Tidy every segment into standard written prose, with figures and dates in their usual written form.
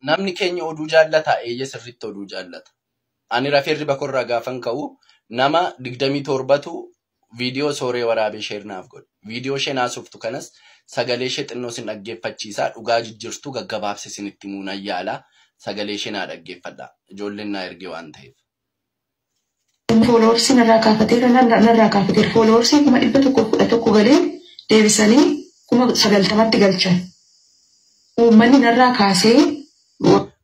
Namni keenya oduu jaallata, eeyyee sirriitti oduu jaallata. Ani rafee hirriba korraa gaafan ka'u nama 27tu viidiyoo sooree waraabee share naaf godhe. Viidiyoo isheen haasoftu kanas sagalee ishee xinnoo sin dhaggeeffachiisaa, dhugaa jijjiirtuu gaggabaabse isinitti himuu nan yaala. Sagalee ishee naa dhaggeeffadha. Ijoolleen naa ergee waan ta'eef. Followers narraa kaafateera, narraa kaafateera. Followers 111,000 galee deebisanii 90,000tti galchan. Uummanni narraa kaasee.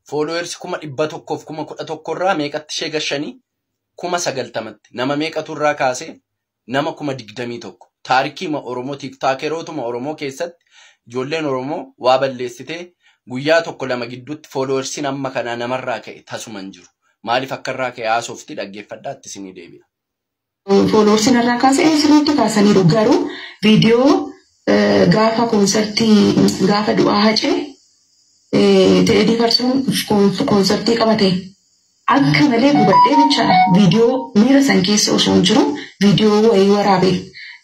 Followers 111,000 irraa meeqatti ishee gashanii? 90,000tti. Nama meeqatu irraa kaasee? Nama 21,000. Taarikiima Oromoo, TikTokerootuma Oromoo keessatti ijoolleen Oromoo waa balleessitee guyyaa tokko lama gidduutti followersiin amma kanaa namarraa ka'e tasuma hin jiru. Maaliif akka irraa ka'e haasofti, dhaggeeffadhaa, itti isinii deebi'a. Followers narraa kaasee sirriitti kaasaniiru, garuu viidiyoo gaafa koonsartii, gaafa du'aa Hacee, Teedii Farsoon koonsartii qabate akka malee gubadhee jechaadha. Viidiyoo miira san keessa osoo hin jiru viidiyoo wayii waraabe.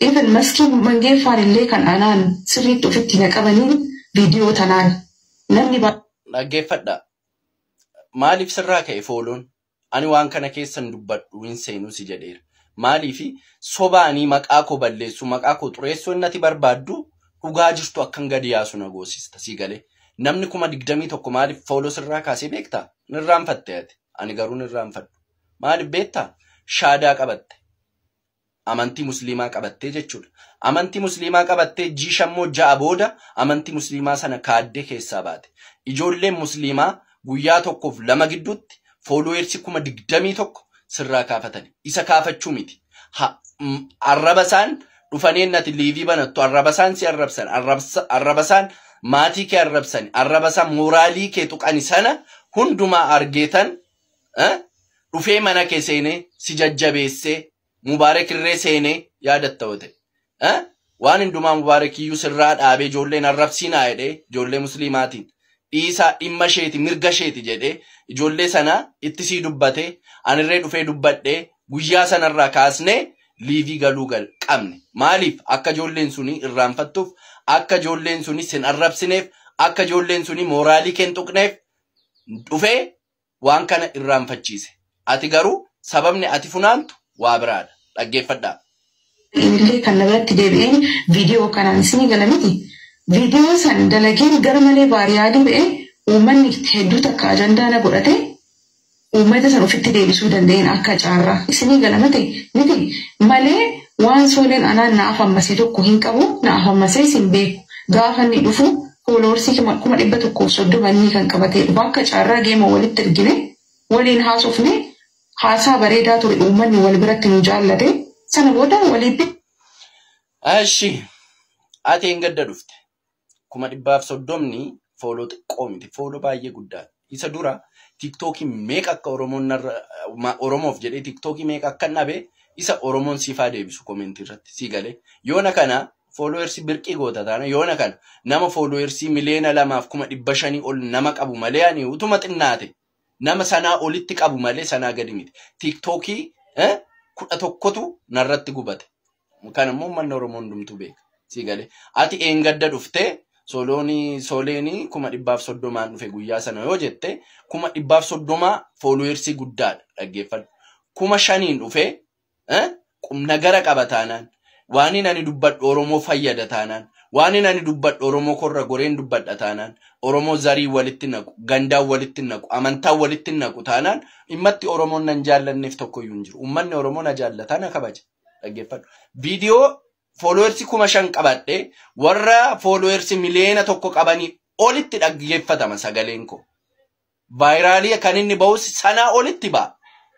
Even maskii mangeeffaan illee kan anaan sirriitti ofitti na qabanii viidiyoo tanaan namni Dhaggeeffadhaa. Maaliif sirraa ka'e follown? Ani waan kana keessan dubbadhu hin seenuu si jedheera. Maaliif sobaanii maqaa koo balleessuu, maqaa koo xureessuu innati barbaaddu, dhugaa jirtu akkan gadi yaasu na goosista sii galee. Namni 21,000 maaliif follow sirraa kaasee beektaa? Nirraanfatte ati. Ani garuu nirraanfadhu. Maaliif beektaa? Shaadaa qabatte. Amantii musliimaa qabattee jechuudha. Amantii musliimaa qabattee jiishammoo 6 booda amantii musliimaa sana kaaddee keessaa baate. Ijoolleen musliimaa guyyaa tokkoof lama gidduutti followers 21,000 sirraa kaafatani. Isa kaafachuu miti. Arraba isaan dhufanii nati live banattu arraba isaan si arrabsan, arraba isaan maatii kee arrabsan, arraba isaan mooraalii kee tuqani sana hundumaa argeetan dhufee mana kee seenee si jajjabeessee Mubaarak irree seenee yaadatta yoo ta'e. Waan hundumaa Mubaarak iyyuu sirraa dhaabee, ijoolleen arrabsiinaa jedhee, ijoollee musliimaatiin dhiisaa, dhimma isheeti, mirga isheeti jedhee ijoollee sana itti sii dubbatee, anirree dhufee dubbadhee, guyyaa sanarraa kaasnee live galuu qabne. Maaliif? Akka ijoolleen suni irraanfattuuf, akka ijoolleen suni sin arrabsineef, akka ijoolleen suni mooraalii kee hin tuqneef dhufee waan kana irraanfachiise. Ati garuu sababni ati funaantu waa biraadha. Dhaggeeffadhaa. Illee kan na biratti deebi'een viidiyoo kanaan isinii gala miti. Viidiyoo san dalageen gara malee viral ba'ee uummanni hedduu takka ajandaa na godhate, uummata san ofitti deebisuu danda'een akka caarraa isinii gala miti miti malee waan sooleen anaan na afammasee tokko hin qabu, na afammasee isin beeku. Gaafa inni dhufu followers 130,000 inni kan qabatee dhufu akka caarraa geema walitti ergine, waliin haasofne, haasaa bareedaa ture, uummanni wal biratti nu jaallate, sana booda walitti. Ashi, ati hin gadda dhufte. 130,000 follow xiqqoo miti. Follow baay'ee guddaadha. Isa dura TikTokii meeqa akka Oromoon Oromoof jedhee TikTokii meeqa akka dhabe isa Oromoon siifaa deebisu comment irratti sii galee. Yoona kana followers birqii goota taana, yoona kana nama followers 2,200,000 ol nama qabu malee, ani utuma xinnaate nama sanaa olitti qabu malee sanaa gadi miti. TikTokii 11tu narratti gubate. Kan immoo uummanni Oromoo hundumtuu beeka. Sii galee. Ati eengadda dhuftee soloonii sooleenii 130,000n dhufe guyyaa sana yoo jette, 130,000 followers guddaadha, dhaggeeffadhu. 5,000n dhufee nagara qaba taanaan, waan inni ani dubbadhu Oromoo fayyada taanaan, waan inni ani dubbadhu Oromoo korra goreen dubbadha taanaan, Oromoo zarii walitti naqu, gandaan walitti naqu, amantaan walitti naqu taanaan, dhimmatti Oromoon nan jaallanneef tokkoyyuu hin jiru. Uummanni Oromoo na jaallataa, na kabaja. Dhaggeeffadhu. Viidiyoo followers 5,000 qabadhee warra followers 1 miliyoona qabanii olitti dhaggeeffatama sagaleen koo. Viral kan inni bahus sanaa olitti ba'a.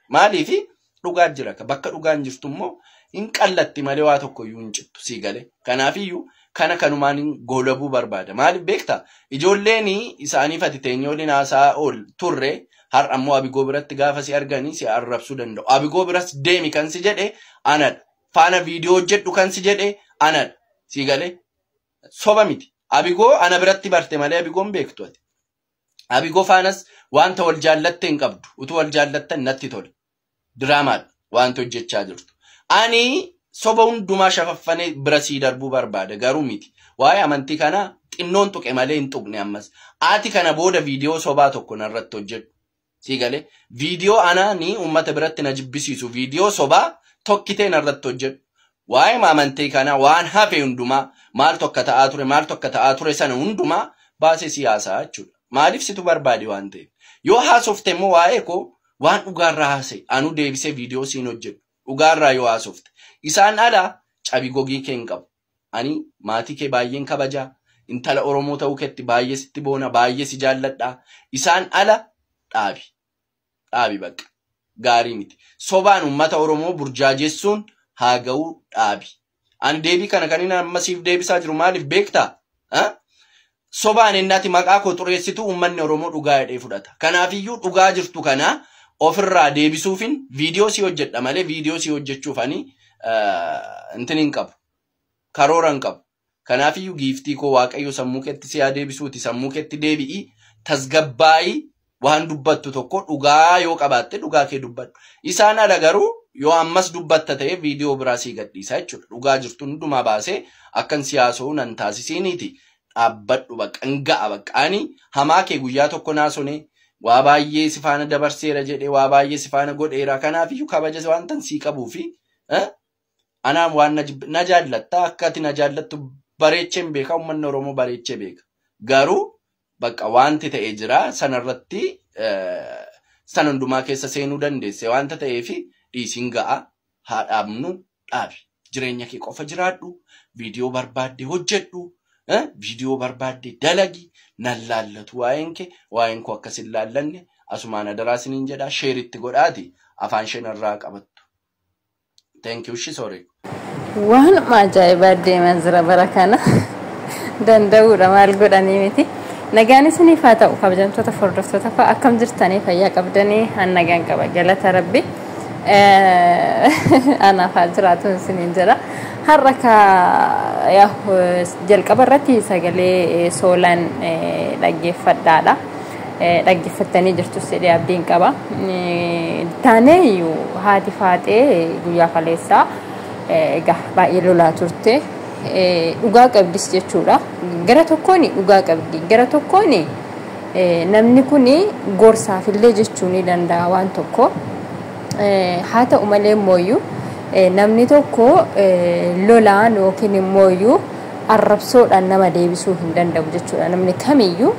Maaliifi? Dhugaa jira. Bakka dhugaan jirtu immoo hin qallatti malee waa tokko iyyuu hin cittu sii galee. Kanaafiyyuu kana kanumaan goolabuu barbaada. Maaliif beektaa? Ijoolleen isaaniif ati teenyee waliin haasaa ool turre har'a ammoo Abigoo biratti gaafa si arganii si arrabsuu danda'u. Abigoo biras deemi kan si jedhe anadha. Faana viidiyoo hojjedhu kan si jedhe anadha. Sii galee? Soba miti. Abigoo ana biratti barte malee Abigoon beektu ati. Abigoo faanas wanta wal jaallatte hin qabdu. Utuu wal jaallattan natti tola. Diraamaadha wanta hojjechaa jirtu. Ani soba hundumaa shafaffanee bira sii darbuu barbaada, garuu miti. Waa'ee amantii kanaa Xinnoon tuqe malee hin tuqne ammas. Ati kana booda viidiyoo sobaa tokko narratti hojjedhu. Sii galee viidiyoo anaanii uummata biratti na jibbisiisu viidiyoo sobaa tokkitee narratti hojjedhu. Waa'ee amantii kanaa waan hafe hundumaa maaltu akka ta'aa ture maaltu akka ta'aa ture sana hundumaa baasee siyaasaa jechuudha. Maaliif situ barbaade waan ta'eef. Yoo haasofte immoo waa'ee koo waan dhugaarraa haasa'e anuu deebisee viidiyoo siin hojjedhu. Dhugaarraa yoo haasofte. Isaan alaa cabii gogii kee hin qabu. Ani maatii kee baay'een kabajaa. Intala Oromoo ta'uu keetti baay'ee sitti boona baay'ee si jaalladha. Isaan ala dhaabi. Dhaabi bakka. Gaarii miti. Sobaan uummata Oromoo burjaajessuun haa ga'uu dhaabi. Ani deebii kana kan inni amma siif deebisaa jiru maaliif beektaa? Sobaan innati maqaa koo xureessitu uummanni Oromoo dhugaa jedhee fudhata. Kanaafiyyuu dhugaa jirtu kana ofirraa deebisuufin viidiyoo si hojjedha malee viidiyoo si hojjechuuf ani intin hin qabu. Karoora hin qabu. Kanaafiyyuu giiftii koo Waaqayyo sammuu keetti si haa deebisuuti sammuu keetti deebi'ii tasgabbaa'ii waan dubbattu tokko dhugaa yoo qabaatte dhugaa kee dubbadhu. Isaan ala garuu yoo ammas dubbatta ta'e viidiyoo biraa sii gadhiisa jechuudha. Dhugaa jirtu hundumaa baasee akkan siyaasa'u nan taasisiiniiti. Dhaabbadhu bakka hin ga'a bakka ani hamaa kee guyyaa tokko naasone waa baay'ee si faana dabarseera jedhee waa baay'ee si faana godheera. Kanaafiyyuu kabaja waan tan sii qabuu fi anaan waan na jaallatta akka ati na jaallattu bareechee hin beeka uummanni Oromoo bareechee beeka. Garuu bakka wanti ta'e jira sanarratti sana hundumaa keessa seenuu dandeesse wanta ta'eef dhiisiin ga'a haa dhaabnu dhaabi. Jireenya kee qofa jiraadhu, viidiyoo barbaadde hojjedhu, viidiyoo barbaadde dalagi, nan laallatu waa'een kee, waa'een koo akkas hin laallanne asumaan adaraa isiniin jedha sheeritti godhaati afaan isheen qabattu. Thank you, sorry. Waanuma ajaa'ibaa deemaa jira bara kana danda'uudha maal godhanii miti. Nagaan isiniif haa ta'u kabajamtoota hordoftoota koo akkam jirtanii fayyaa qabdanii an nagaan qaba galata rabbi. Anaaf haa jiraatu isiniin jedha. Har'a ka jalqaba irratti sagalee soolaan dhaggeeffadhaadha. Dhaggeeffattanii jirtus jedhee abdiin qaba. Taanee haati faaxee guyyaa kaleessaa egaa baay'ee lolaa turte. Dhugaa qabdis jechuudha. Gara tokkoon dhugaa qabdi. Gara tokkoon namni kun gorsaafillee jechuu ni danda'a waan tokko. Haa ta'u malee immoo namni tokko lolaan yookiin immoo arrabsoodhaan nama deebisuu hin danda'u jechuudha. Namni kamiyyuu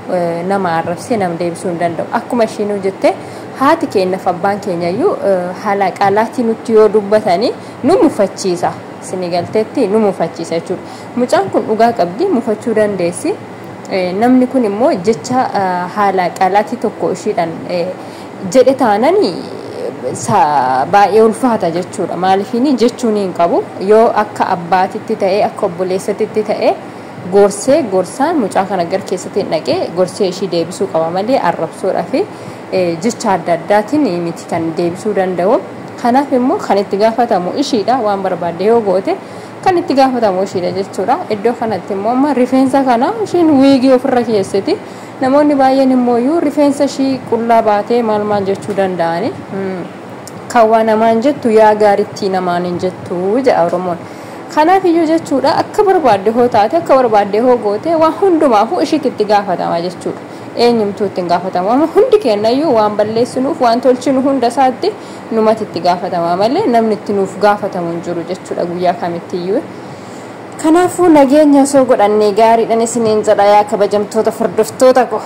nama arrabsee nama deebisuu hin danda'u. Akkuma ishiin jette haati keenyaaf abbaan keenyayyuu haala qaalaatii nutti yoo dubbatanii nu mufachiisa. Isinii galteetti nu mufachiisa jechuudha. Mucaan kun dhugaa qabdi mufachuu dandeessi. Namni kun immoo jecha haala qaalaatii tokko ishiidhaan jedhe taananii baay'ee ulfaata jechuudha. Maaliifini jechuun hin qabu yoo akka abbaatitti ta'e akka obboleessatitti ta'e gorsee gorsaan mucaa kana gara keessatti dhaqee gorsee ishii deebisuu qaba malee arrabsoodhaa fi jecha adda addaatiin miti kan deebisuu danda'u. Kanaaf immoo kan itti gaafatamu ishiidha waan barbaadde yoo goote kan itti gaafatamu ishiidha jechuudha. Iddoo kanatti immoo amma rifeensa kana ishiin wiigii ofirra keessatti namoonni baay'een immoo rifeensa ishii qullaa baatee maal maal jechuu danda'ani. Kan waa namaan jettu yaa gaarittii namaan hin jettu jedha Oromoon. Kanaaf iyyuu jechuudha akka barbaadde hoo taate akka barbaadde hoo goote waan hundumaafuu ishiitti itti gaafatama jechuudha. Eenyumtuu itti hin gaafatamu. Amma hundi keenyayyuu waan balleessinuuf waan tolchinu hunda isaatti numatti itti gaafatama malee namni itti nuuf gaafatamu hin jiru jechuudha guyyaa kamittiyyuu. Kanaafuu nageenya osoo godhannee gaariidhaan isiniin jedha yaa kabajamtoota hordoftoota koo.